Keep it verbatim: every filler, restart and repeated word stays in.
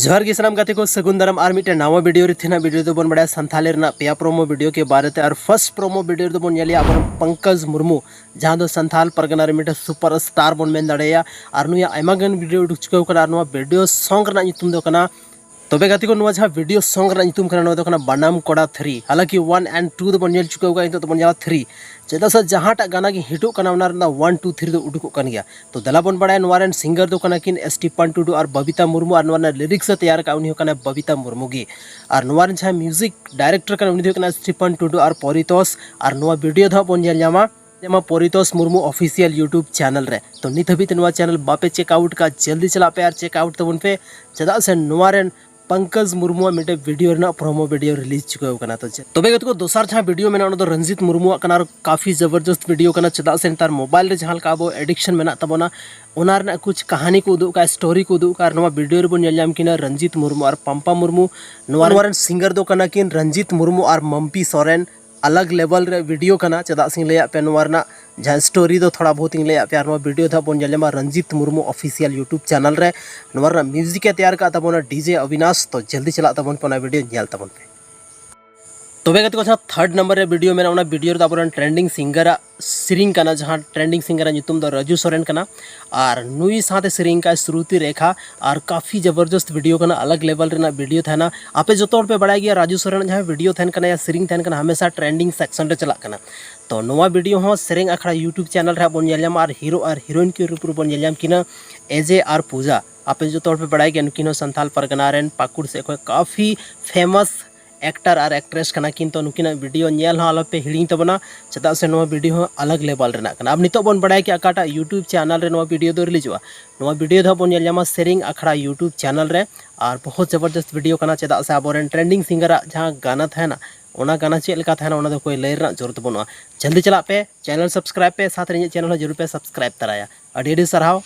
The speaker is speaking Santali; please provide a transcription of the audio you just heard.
ᱡᱚᱦᱟᱨ ᱜᱮ ᱥᱟᱱᱟᱢ ᱜᱟᱛᱮ ᱠᱚ, ᱥᱟᱹᱜᱩᱱ ᱫᱟᱨᱟᱢ ᱟᱨ ᱢᱤᱫᱴᱮᱱ ᱱᱟᱣᱟ ᱵᱷᱤᱰᱤᱭᱳ ᱨᱮ᱾ ᱛᱮᱦᱮᱧᱟᱜ ᱵᱷᱤᱰᱤᱭᱳ ᱫᱚᱵᱚᱱ ᱵᱟᱲᱟᱭᱟ ᱥᱟᱱᱛᱷᱟᱞᱤ ᱨᱮᱱᱟᱜ ᱯᱮᱭᱟ ᱯᱨᱳᱢᱳ ᱵᱷᱤᱰᱤᱭᱳ ᱠᱮ ᱵᱟᱨᱮ ᱛᱮ᱾ ᱟᱨ ᱯᱷᱟᱨᱥᱴ ᱯᱨᱳᱢᱳ ᱵᱷᱤᱰᱤᱭᱳ ᱨᱮᱫᱚ ᱵᱚᱱ ᱧᱮᱞᱮᱭᱟ ᱟᱵᱚᱨᱮᱱ ᱯᱚᱝᱠᱚᱡᱽ ᱢᱩᱨᱢᱩ, ᱡᱟᱦᱟᱸ ᱫᱚ ᱥᱟᱱᱛᱷᱟᱞ ᱯᱟᱨᱜᱟᱱᱟ ᱨᱮ ᱢᱤᱫᱴᱮᱱ ᱥᱩᱯᱟᱨ ᱥᱴᱟᱨ ᱵᱚᱱ ᱢᱮᱱ ᱫᱟᱲᱮᱭᱟᱭᱟ᱾ ᱟᱨ ᱱᱩᱭᱟᱜ ᱟᱭᱢᱟ ᱜᱟᱱ ᱵᱷᱤᱰᱤᱭᱳ ᱩᱰᱩᱠ ᱪᱩᱠᱟᱹᱣ ᱠᱟᱱᱟ᱾ ᱟᱨ ᱱᱚᱣᱟ ᱵᱷᱤᱰᱤᱭᱳ ᱥᱚᱝ ᱨᱮᱱᱟᱜ ᱧᱩᱛᱩᱢ ᱫᱚ ᱠᱟᱱᱟ, ᱛᱚᱵᱮ ᱜᱟᱛᱮ ᱠᱚ, ᱱᱚᱣᱟ ᱡᱟᱦᱟᱸ ᱵᱷᱤᱰᱤᱭᱳ ᱥᱚᱝ ᱨᱮᱱᱟᱜ ᱧᱩᱛᱩᱢ ᱠᱟᱱᱟ, ᱱᱚᱣᱟ ᱫᱚ ᱠᱟᱱᱟ ᱵᱟᱱᱟᱢ ᱠᱚᱲᱟ ᱛᱷᱨᱤ᱾ ᱦᱟᱞᱟᱸᱠᱤ ᱚᱣᱟᱱ ᱮᱱᱰ ᱴᱩ ᱫᱚᱵᱚᱱ ᱧᱮᱞ ᱪᱩᱠᱟᱹᱣ ᱠᱟᱜᱼᱟ, ᱱᱤᱛᱚᱜ ᱫᱚᱵᱚᱱ ᱧᱮᱞᱟ ᱛᱷᱨᱤ᱾ ᱪᱮᱫᱟᱜ ᱥᱮ ᱡᱟᱦᱟᱸᱴᱟᱜ ᱜᱟᱱᱟ ᱜᱮ ᱦᱤᱴᱚᱜ ᱠᱟᱱᱟ, ᱚᱱᱟ ᱨᱮᱱᱟᱜ ᱚᱣᱟᱱ ᱴᱩ ᱛᱷᱨᱤ ᱫᱚ ᱩᱰᱩᱠᱚᱜ ᱠᱟᱱ ᱜᱮᱭᱟ᱾ ᱛᱚ ᱫᱮᱞᱟ ᱵᱚᱱ ᱵᱟᱲᱟᱭᱟ, ᱱᱚᱣᱟ ᱨᱮᱱ ᱥᱤᱝᱜᱟᱨ ᱫᱚ ᱠᱟᱱᱟ ᱠᱤᱱ ᱮᱥ ᱴᱤ ᱯᱟᱱ ᱴᱩᱰᱩ ᱟᱨ ᱵᱟᱵᱤᱛᱟ ᱢᱩᱨᱢᱩ, ᱟᱨ ᱱᱚᱣᱟ ᱨᱮᱱᱟᱜ ᱞᱤᱨᱤᱠᱥ ᱮ ᱛᱮᱭᱟᱨ ᱠᱟᱜᱼᱟ, ᱩᱱᱤ ᱦᱚᱸ ᱠᱟᱱᱟᱭ ᱵᱟᱵᱤᱛᱟ ᱢᱩᱨᱢᱩ ᱜᱮ᱾ ᱟᱨ ᱱᱚᱣᱟ ᱨᱮᱱ ᱡᱟᱦᱟᱸᱭ ᱢᱤᱭᱩᱡᱤᱠ ᱰᱟᱭᱨᱮᱠᱴᱚᱨ ᱠᱟᱱᱟ, ᱩᱱᱤ ᱫᱚ ᱦᱩᱭᱩᱜ ᱠᱟᱱᱟ ᱮᱥ ᱴᱤ ᱯᱟᱱ ᱴᱩᱰᱩ ᱟᱨ ᱯᱚᱨᱤᱛᱳᱥ᱾ ᱟᱨ ᱱᱚᱣᱟ ᱵᱷᱤᱰᱤᱭᱳ ᱫᱚ ᱦᱟᱸᱜ ᱵᱚᱱ ᱧᱮᱞ ᱧᱟᱢᱟ ᱧᱟᱢᱟ ᱯᱚᱨᱤᱛᱳᱥ ᱢᱩᱨᱢᱩ ᱚᱯᱷᱤᱥᱤᱭᱟᱞ YouTube ᱪᱮᱱᱮᱞ ᱨᱮ᱾ ᱛᱚ ᱱᱤᱛ ᱦᱟᱹᱵᱤᱡ ᱛᱮ ᱱᱚᱣᱟ ᱪᱮᱱᱮᱞ ᱵᱟᱯᱮ ᱪᱮᱠ ᱟᱣᱩᱴ ᱠᱟᱜᱼᱟ, ᱡᱚᱞᱫᱤ ᱪᱟᱞᱟᱜ ᱯᱮ ᱟᱨ ᱪᱮᱠ ᱟᱣᱩᱴ ᱛᱟᱵᱚᱱ ᱯᱮ, ᱪᱮᱫᱟᱜ ᱥᱮ ᱱᱚᱣᱟ ᱨᱮᱱ ᱯᱚᱝᱠᱚᱡᱽ ᱢᱩᱨᱢᱩᱣᱟᱜ ᱢᱤᱫᱴᱮᱱ ᱵᱷᱤᱰᱤᱭᱳ ᱨᱮᱱᱟᱜ ᱯᱨᱳᱢᱳ ᱵᱷᱤᱰᱤᱭᱳ ᱨᱤᱞᱤᱡᱽ ᱪᱩᱠᱟᱹᱣ ᱠᱟᱱᱟ᱾ ᱛᱚ ᱪᱮᱫ, ᱛᱚᱵᱮ ᱜᱟᱛᱮ ᱠᱚ, ᱫᱚᱥᱟᱨ ᱡᱟᱦᱟᱸ ᱵᱷᱤᱰᱤᱭᱳ ᱢᱮᱱᱟᱜᱼᱟ, ᱚᱱᱟ ᱫᱚ ᱨᱚᱧᱡᱤᱛ ᱢᱩᱨᱢᱩᱣᱟᱜ ᱠᱟᱱᱟ᱾ ᱟᱨ ᱠᱟᱯᱷᱤ ᱡᱚᱵᱚᱨᱡᱚᱥᱛ ᱵᱷᱤᱰᱤᱭᱳ ᱠᱟᱱᱟ᱾ ᱪᱮᱫᱟᱜ ᱥᱮ ᱱᱮᱛᱟᱨ ᱢᱳᱵᱟᱭᱤᱞ ᱨᱮ ᱡᱟᱦᱟᱸ ᱞᱮᱠᱟ ᱟᱵᱚ ᱮᱰᱤᱠᱥᱚᱱ ᱢᱮᱱᱟᱜ ᱛᱟᱵᱚᱱᱟ, ᱚᱱᱟ ᱨᱮᱱᱟᱜ ᱠᱩᱪ ᱠᱟᱹᱦᱱᱤ ᱠᱚ ᱩᱫᱩᱜ ᱠᱟᱜᱼᱟ, ᱥᱴᱳᱨᱤ ᱠᱚ ᱩᱫᱩᱜ ᱠᱟᱜᱼᱟ᱾ ᱟᱨ ᱱᱚᱣᱟ ᱵᱷᱤᱰᱤᱭᱳ ᱨᱮᱵᱚᱱ ᱧᱮᱞ ᱧᱟᱢ ᱠᱤᱱᱟ ᱨᱚᱧᱡᱤᱛ ᱢᱩᱨᱢᱩ ᱟᱨ ᱯᱟᱢᱯᱟ ᱢᱩᱨᱢᱩ᱾ ᱱᱚᱣᱟ ᱱᱚᱣᱟ ᱨᱮᱱ ᱥᱤᱝᱜᱟᱨ ᱫᱚ ᱠᱟᱱᱟ ᱠᱤᱱ ᱨᱚᱧᱡᱤᱛ ᱢᱩᱨᱢᱩ ᱟᱨ ᱢᱟᱢᱯᱤ ᱥᱚᱨᱮᱱ᱾ ᱟᱞᱟᱜᱽ ᱞᱮᱵᱮᱞ ᱨᱮ ᱵᱷᱤᱰᱤᱭᱳ ᱠᱟᱱᱟ᱾ ᱪᱮᱫᱟᱜ ᱥᱮᱧ ᱞᱟᱹᱭᱟᱫ ᱯᱮᱭᱟ, ᱱᱚᱣᱟ ᱨᱮᱱᱟᱜ ᱡᱟᱦᱟᱸ ᱥᱴᱳᱨᱤ ᱫᱚ ᱛᱷᱚᱲᱟ ᱵᱚᱦᱩᱛ ᱤᱧ ᱞᱟᱹᱭᱟᱫ ᱯᱮᱭᱟ᱾ ᱟᱨ ᱱᱚᱣᱟ ᱵᱷᱤᱰᱤᱭᱳ ᱫᱚ ᱦᱟᱸᱜ ᱵᱚᱱ ᱧᱮᱞ ᱧᱟᱢᱟ Ranjit Murmu official YouTube channel ᱨᱮ᱾ ᱱᱚᱣᱟ ᱨᱮᱱᱟᱜ ᱢᱤᱭᱩᱡᱤᱠ ᱮ ᱛᱮᱭᱟᱨ ᱠᱟᱜ ᱛᱟᱵᱚᱱᱟ ᱰᱤᱡᱮ ᱚᱵᱤᱱᱟᱥ᱾ ᱛᱚ ᱡᱚᱞᱫᱤ ᱪᱟᱞᱟᱜ ᱛᱟᱵᱚᱱ ᱯᱮ, ᱚᱱᱟ ᱵᱷᱤᱰᱤᱭᱳ ᱧᱮᱞ ᱛᱟᱵᱚᱱ ᱯᱮ᱾ ᱛᱚᱵᱮ ᱜᱟᱛᱮ ᱠᱚ, ᱡᱟᱦᱟᱸ ᱛᱷᱟᱨᱰ ᱱᱟᱢᱵᱟᱨ ᱨᱮ ᱵᱷᱤᱰᱤᱭᱳ ᱢᱮᱱᱟᱜᱼᱟ, ᱚᱱᱟ ᱵᱷᱤᱰᱤᱭᱳ ᱨᱮᱫᱚ ᱟᱵᱚᱨᱮᱱ ᱴᱨᱮᱱᱰᱤᱝ ᱥᱤᱝᱜᱟᱨᱟᱜ ᱥᱮᱨᱮᱧ ᱠᱟᱱᱟ, ᱡᱟᱦᱟᱸ ᱴᱨᱮᱱᱰᱤᱝ ᱥᱤᱝᱜᱟᱨᱟᱜ ᱧᱩᱛᱩᱢ ᱫᱚ ᱨᱟᱡᱩ ᱥᱚᱨᱮᱱ ᱠᱟᱱᱟ᱾ ᱟᱨ ᱱᱩᱭ ᱥᱟᱶᱛᱮ ᱥᱮᱨᱮᱧ ᱠᱟᱜᱼᱟᱭ ᱥᱨᱩᱛᱤ ᱨᱮᱠᱷᱟ᱾ ᱟᱨ ᱠᱟᱯᱷᱤ ᱡᱚᱵᱚᱨᱡᱚᱥᱛ ᱵᱷᱤᱰᱤᱭᱳ ᱠᱟᱱᱟ, ᱟᱞᱟᱜᱽ ᱞᱮᱵᱮᱞ ᱨᱮᱱᱟᱜ ᱵᱷᱤᱰᱤᱭᱳ ᱛᱟᱦᱮᱱᱟ᱾ ᱟᱯᱮ ᱡᱚᱛᱚ ᱦᱚᱲ ᱯᱮ ᱵᱟᱲᱟᱭ ᱜᱮᱭᱟ, ᱨᱟᱡᱩ ᱥᱚᱨᱮᱱᱟᱜ ᱡᱟᱦᱟᱸ ᱵᱷᱤᱰᱤᱭᱳ ᱛᱟᱦᱮᱱ ᱠᱟᱱᱟ ᱭᱟ ᱥᱮᱨᱮᱧ ᱛᱟᱦᱮᱱ ᱠᱟᱱᱟ, ᱦᱟᱢᱮᱥᱟ ᱴᱨᱮᱱᱰᱤᱝ ᱥᱮᱠᱥᱚᱱ ᱨᱮ ᱪᱟᱞᱟᱜ ᱠᱟᱱᱟ᱾ ᱛᱚ ᱱᱚᱣᱟ ᱵᱷᱤᱰᱤᱭᱳ ᱦᱚᱸ ᱥᱮᱨᱮᱧ ᱟᱠᱷᱲᱟ YouTube ᱪᱮᱱᱮᱞ ᱨᱮ ᱦᱟᱸᱜ ᱵᱚᱱ ᱧᱮᱞ ᱧᱟᱢᱟ᱾ ᱟᱨ ᱦᱤᱨᱳ ᱟᱨ ᱦᱤᱨᱳᱭᱤᱱ ᱠᱤᱱ ᱨᱩᱯ ᱨᱮᱵᱚᱱ ᱧᱮᱞ ᱧᱟᱢ ᱠᱤᱱᱟ ᱮᱡᱮ ᱟᱨ ᱯᱩᱡᱟ᱾ ᱟᱯᱮ ᱡᱚᱛᱚ ᱦᱚᱲ ᱯᱮ ᱵᱟᱲᱟᱭ ᱜᱮᱭᱟ, ᱱᱩᱠᱤᱱ ᱦᱚᱸ ᱥᱟᱱᱛᱟᱞ ᱯᱟᱨᱜᱟᱱᱟ ᱨᱮᱱ ᱯᱟᱹᱠᱩᱲ ᱥᱮᱫ ᱠᱷᱚᱱ ᱠᱟᱯᱷᱤ ᱯᱷᱮᱢᱟᱥ ᱮᱠᱴᱟᱨ ᱟᱨ ᱮᱠᱴᱨᱮᱥ ᱠᱟᱱᱟ ᱠᱤᱱ᱾ ᱛᱚ ᱱᱩᱠᱤᱱᱟᱜ ᱵᱷᱤᱰᱤᱭᱳ ᱧᱮᱞ ᱦᱚᱸ ᱟᱞᱚᱯᱮ ᱦᱤᱲᱤᱧ ᱛᱟᱵᱚᱱᱟ, ᱪᱮᱫᱟᱜ ᱥᱮ ᱱᱚᱣᱟ ᱵᱷᱤᱰᱤᱭᱳ ᱦᱚᱸ ᱟᱞᱟᱜᱽ ᱞᱮᱵᱮᱞ ᱨᱮᱱᱟᱜ ᱠᱟᱱᱟ᱾ ᱟᱨ ᱱᱤᱛᱚᱜ ᱵᱚᱱ ᱵᱟᱲᱟᱭ ᱠᱮᱫᱟ ᱚᱠᱟᱴᱟᱜ YouTube ᱪᱮᱱᱮᱞ ᱨᱮ ᱱᱚᱣᱟ ᱵᱷᱤᱰᱤᱭᱳ ᱫᱚ ᱨᱤᱞᱤᱡᱚᱜᱼᱟ᱾ ᱱᱚᱣᱟ ᱵᱷᱤᱰᱤᱭᱳ ᱫᱚ ᱦᱟᱸᱜ ᱵᱚᱱ ᱧᱮᱞ ᱧᱟᱢᱟ ᱥᱮᱨᱮᱧ ᱟᱠᱷᱲᱟ YouTube ᱪᱮᱱᱮᱞ ᱨᱮ᱾ ᱟᱨ ᱵᱚᱦᱩᱛ ᱡᱚᱵᱚᱨᱡᱚᱥᱛ ᱵᱷᱤᱰᱤᱭᱳ ᱠᱟᱱᱟ, ᱪᱮᱫᱟᱜ ᱥᱮ ᱟᱵᱚᱨᱮᱱ ᱴᱨᱮᱱᱰᱤᱝ ᱥᱤᱝᱜᱟᱨᱟᱜ ᱡᱟᱦᱟᱸ ᱜᱟᱱᱟ ᱛᱟᱦᱮᱱᱟ, ᱚᱱᱟ ᱜᱟᱱᱟ ᱪᱮᱫ ᱞᱮᱠᱟ ᱛᱟᱦᱮᱱᱟ, ᱚᱱᱟ ᱫᱚ ᱚᱠᱚᱭ ᱞᱟᱹᱭ ᱨᱮᱱᱟᱜ ᱡᱚᱨᱩᱨᱟᱛ ᱵᱟᱹᱱᱩᱜᱼᱟ᱾ ᱡᱚᱞᱫᱤ ᱪᱟᱞᱟᱜ ᱯᱮ, ᱪᱮᱱᱮᱞ ᱥᱟᱵᱥᱠᱨᱟᱭᱤᱵ ᱯᱮ, ᱥᱟᱶᱛᱮ ᱤᱧᱟᱹᱜ ᱪᱮᱱᱮᱞ ᱦᱚᱸ ᱡᱚᱨᱩᱨ ᱯᱮ ᱥᱟᱵᱥᱠᱨᱟᱭᱤᱵ ᱛᱟᱨᱟᱭᱟ᱾ ᱟᱹᱰᱤ ᱟᱹᱰᱤ ᱥᱟᱨᱦᱟᱣ᱾